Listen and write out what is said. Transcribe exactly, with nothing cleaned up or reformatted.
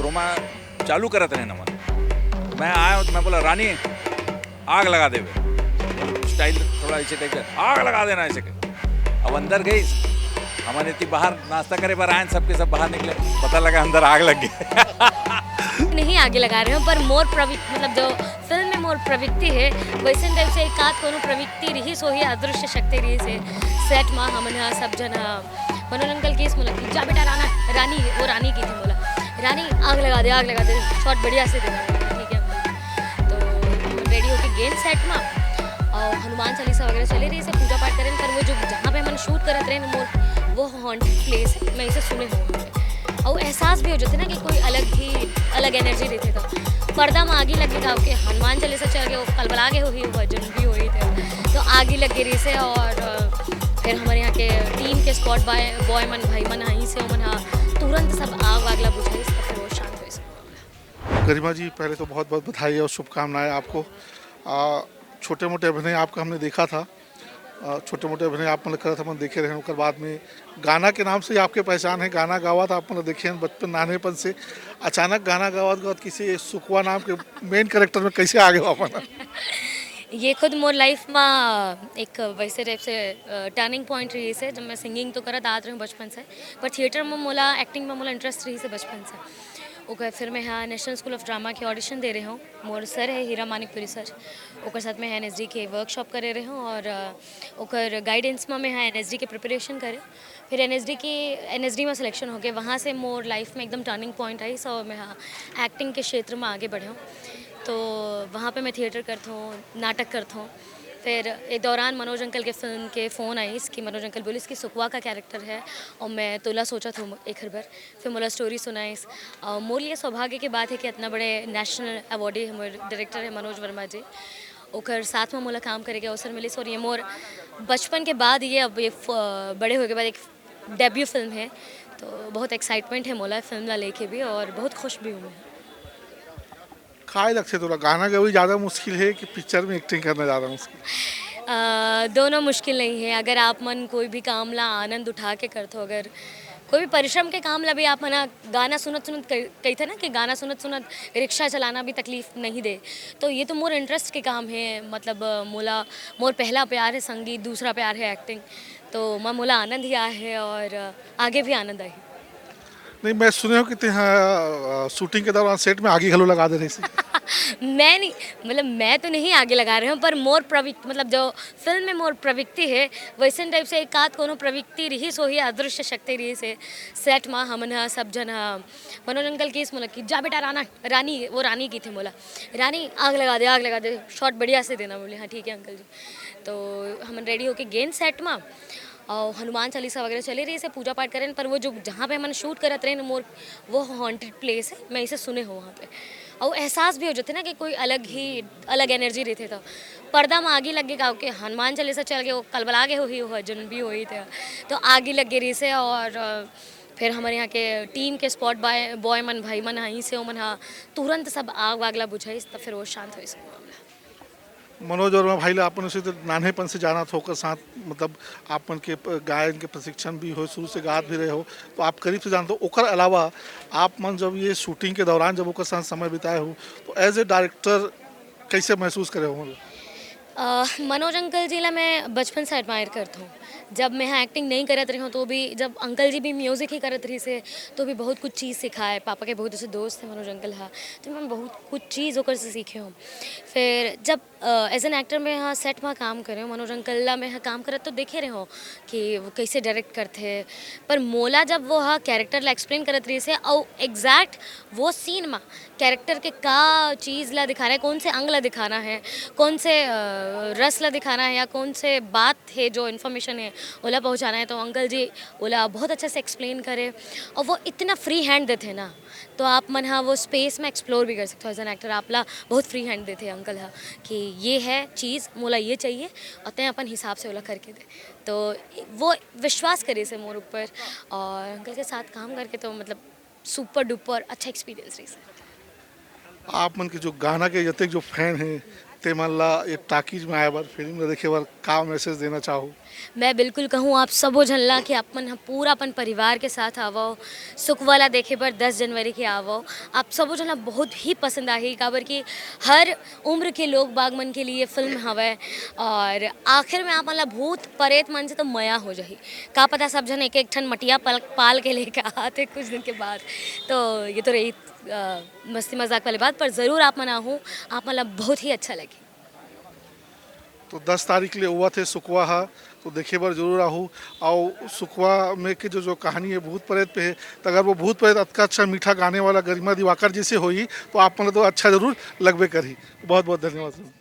रोमा चालू करत रहे नमन। मैं आया हूँ तो मैं बोला, "रानी, आग लगा देवे।" स्टाइल थोड़ा ऐसे टाइप का, "आग लगा देना" ऐसे के। अब अंदर गई, हमन इतनी बाहर नाश्ता करे बर आए, सबके सब बाहर निकले, पता लगा अंदर आग लग गई। नहीं आगे लगा रहे हो, पर मोर प्रवृत्ति, मतलब जो फिल्म में मोर प्रवृत्ति है, वैसे टाइप से एक आध कोनो प्रवृत्ति रही सो ही अदृश्य शक्ति रही से सेट मा हमन हा सब जन हा मनोज अंकल की इस मुलाकात, "जा बेटा राना, रानी", वो रानी की थी बोला, "रानी आग लगा दे, आग लगा दे, शॉट बढ़िया से देना", ठीक है। तो रेडी होके गेंद सेट मा और हनुमान चालीसा वगैरह चले रही से पूजा पाठ करें, पर वो जो जहाँ पे हमन शूट करत रहे मोर, वो हॉन्टेड प्लेस है, मैं इसे सुने हूँ। और एहसास भी हो जाते ना कि कोई अलग ही, अलग एनर्जी रहते था। पर्दा में आगी लग गई था, ओके, हनुमान चालीसा चल गए, वो कलबला गए हुई, भजन भी हुई थे, तो आगी लग गई रही से। और अ, फिर हमारे यहाँ के टीम के स्पॉट बॉय, बॉय मन, भाई मन आई से, मन हाँ, तुरंत सब आग वाग ला बुझाई, सब फिर वो शांत हुई सब। गरिमा जी, पहले तो बहुत बहुत बधाई और शुभकामनाएं आपको। आ, छोटे मोटे अभिनय आपका हमने देखा था, आ, छोटे मोटे अभिनय आप मतलब करत हमन देखे रहे, ओकर बाद में गाना के नाम से ही आपके पहचान है, गाना गावत आप मतलब देखे हैं बचपन नानेपन से। अचानक गाना गावत गावत किसी सुकवा नाम के मेन कैरेक्टर में कैसे आ गए आप? ये खुद मोर लाइफ में एक वैसे टाइप से टर्निंग पॉइंट रही से, जब मैं सिंगिंग तो करत आत रही हूँ बचपन से, पर थिएटर में मोला, एक्टिंग में मोला इंटरेस्ट रही से बचपन से। ओकर फिर मैं यहाँ नेशनल स्कूल ऑफ ड्रामा के ऑडिशन दे रहे हूँ। मोर सर है हीरा मानिकपुरी सर, ओकर साथ में एन एस डी के वर्कशॉप करे रहे हूँ और अ, ओकर गाइडेंस में मैं यहाँ एन एस डी के प्रिपरेशन करे। फिर एन एस डी की, एन एस डी में सिलेक्शन हो गए। वहाँ से मोर लाइफ में एकदम टर्निंग पॉइंट आई, सो मैं हाँ एक्टिंग के क्षेत्र में आगे बढ़े हूँ। तो वहाँ पे मैं थिएटर करता हूँ, नाटक करता हूँ। फिर एक दौरान मनोज अंकल के फिल्म के फ़ोन आइस कि मनोज अंकल बोलिस कि सुकवा का कैरेक्टर है और मैं तोला सोचत हूँ एक हर बार। फिर मोला स्टोरी सुनाइस और मोर लिए सौभाग्य के बात है कि इतना बड़े नेशनल अवार्डी हमारे डायरेक्टर है मनोज वर्मा जी, ओकर साथ में मोला काम करे के अवसर मिलिस और ये मोर बचपन के बाद ये, अब ये फ- बड़े होए के बाद एक डेब्यू फिल्म है, तो बहुत एक्साइटमेंट है मोला फिल्म ला लेके भी और बहुत खुश भी हूँ मैं। काय लगथे तोला, गाना गावे ज़्यादा मुश्किल है कि पिक्चर में एक्टिंग करना ज़्यादा मुश्किल? अ, दोनों मुश्किल नहीं है। अगर आप मन कोई भी काम ला आनंद उठा के करते हो, अगर कोई भी परिश्रम के काम ला भी आप है ना गाना सुनत सुनत कह- कही थे ना कि गाना सुनत सुनत रिक्शा चलाना भी तकलीफ नहीं दे, तो ये तो मोर इंटरेस्ट के काम है। मतलब अ, मोला, मोर पहला प्यार है संगीत, दूसरा प्यार है एक्टिंग, तो मैं मोला आनंद ही आया है और अ, आगे भी आनंद आए। नहीं, मैं सुने हूँ कि तेहा शूटिंग के दौरान सेट में आगी घलो लगा दे रही थी। मैं नहीं, मतलब मैं तो नहीं आगे लगा रहे हूँ, पर मोर प्रवृत्ति, मतलब जो फिल्म में मोर प्रवृत्ति है, वैसे टाइप से एक आध कोनो प्रवृत्ति रही सो ही अदृश्य शक्ति रही से सेट मा हमन हा सब जन हा मनोज अंकल की इस मुलाकात, "जा बेटा राना, रानी", वो रानी की थी बोला, "रानी आग लगा दे, आग लगा दे, शॉट बढ़िया से देना", बोले, "हाँ ठीक है अंकल जी।" तो हमन रेडी होके गेंद सेट मा और हनुमान चालीसा वगैरह चले रही से पूजा पाठ करें, पर वो जो जहाँ पे हमन शूट करत रहे ना मोर, वो हॉन्टेड प्लेस है, मैं इसे सुने हूँ वहाँ पे। और एहसास भी हो जाते ना कि कोई अलग ही, अलग एनर्जी रहते था। पर्दा में आगी लग गई, गाँव के हनुमान चालीसा चल गए, वो कलबला गए हुई, भजन भी हुई थे, तो आगी लग गई रही से। और अ, फिर हमारे यहाँ के टीम के स्पॉट बॉय, बॉय मन, भाई मन आई से, वो मन हाँ तुरंत सब आग वाग ला बुझाई, तब फिर वो शांत हुई सब मामला। मनोज वर्मा भाई ला अपन उसे तो नान्हेपन से जाना था, ओकर साथ मतलब आप मन के प- गायन के प्रशिक्षण भी हो, शुरू से गात भी रहे हो, तो आप करीब से जानते हो। ओकर अलावा आप मन जब ये शूटिंग के दौरान जब ओकर साथ समय बिताए हो, तो एज ए डायरेक्टर कैसे महसूस करे हो? अ, मनोज अंकल जी ला मैं बचपन से एडमायर करता हूँ। जब मैं यहाँ एक्टिंग नहीं करत रही हूँ तो भी, जब अंकल जी भी म्यूज़िक ही करत रही से, तो भी बहुत कुछ चीज़ सिखाए। पापा के बहुत अच्छे दोस्त हैं मनोज अंकल, हाँ, तो मैं बहुत कुछ चीज़ ओकर से सीखे हूँ। फिर जब एज एन एक्टर मैं यहाँ सेट में काम करे हूँ, मनोज अंकल ला मैं यहाँ काम करत तो देखे रहे हूँ कि वो कैसे डायरेक्ट करते हैं, पर मोला जब वो हाँ कैरेक्टर ला एक्सप्लेन करत रही से और एग्जैक्ट वो सीन में कैरेक्टर के का चीज़ ला दिखाना है, कौन से अंग ला दिखाना है, कौन से अ, रस ला दिखाना है या कौन से बात है जो इन्फॉर्मेशन है ओला पहुँचाना है, तो अंकल जी ओला बहुत अच्छे से एक्सप्लेन करे। और वो इतना फ्री हैंड देते ना, तो आप मन हाँ वो स्पेस में एक्सप्लोर भी कर सकते हो एज एन एक्टर। आप ला बहुत फ्री हैंड देते अंकल हाँ कि ये है चीज़, मोला ये चाहिए और तय अपन हिसाब से ओला करके दे। तो वो विश्वास करे से मोर ऊपर, और अंकल के साथ काम करके तो मतलब सुपर डुपर अच्छा एक्सपीरियंस रही सर। आप मन के जो गाना के जतेक जो फैन हैं, ते मन ला ये टाकीज में आए बर, फिल्म ला देखे बर का मैसेज देना चाहू? मैं बिल्कुल कहूँ आप सबो झन ला कि आप मन ह पूरा अपन परिवार के साथ आवव सुकवा ला देखे बर। दस जनवरी के आवव, आप सबो झन ला बहुत ही पसंद आही, काबर कि हर उम्र के लोग बाग मन के लिए फिल्म हवय। और आखिर में आप मन ला भूत परेत मन से तो मया हो जाही। का पता सब झन एक एक ठन मटिया पाल, पाल के लेके आते कुछ दिन के बाद। तो ये तो रही अ, मस्ती मजाक वाली बात, पर ज़रूर आप मन आहू, आप मन ला बहुत ही अच्छा लगी। तो दस तारीख ले होवत हे सुकवा हा, तो देखे बर जरूर आहू। अउ सुकवा में के जो जो कहानी है भूत प्रेत पे है, तो अगर वो भूत प्रेत अतका अच्छा मीठा गाने वाला गरिमा दिवाकर जैसे होई, तो आप मन ला तो अच्छा जरूर लगबे करही। बहुत बहुत धन्यवाद।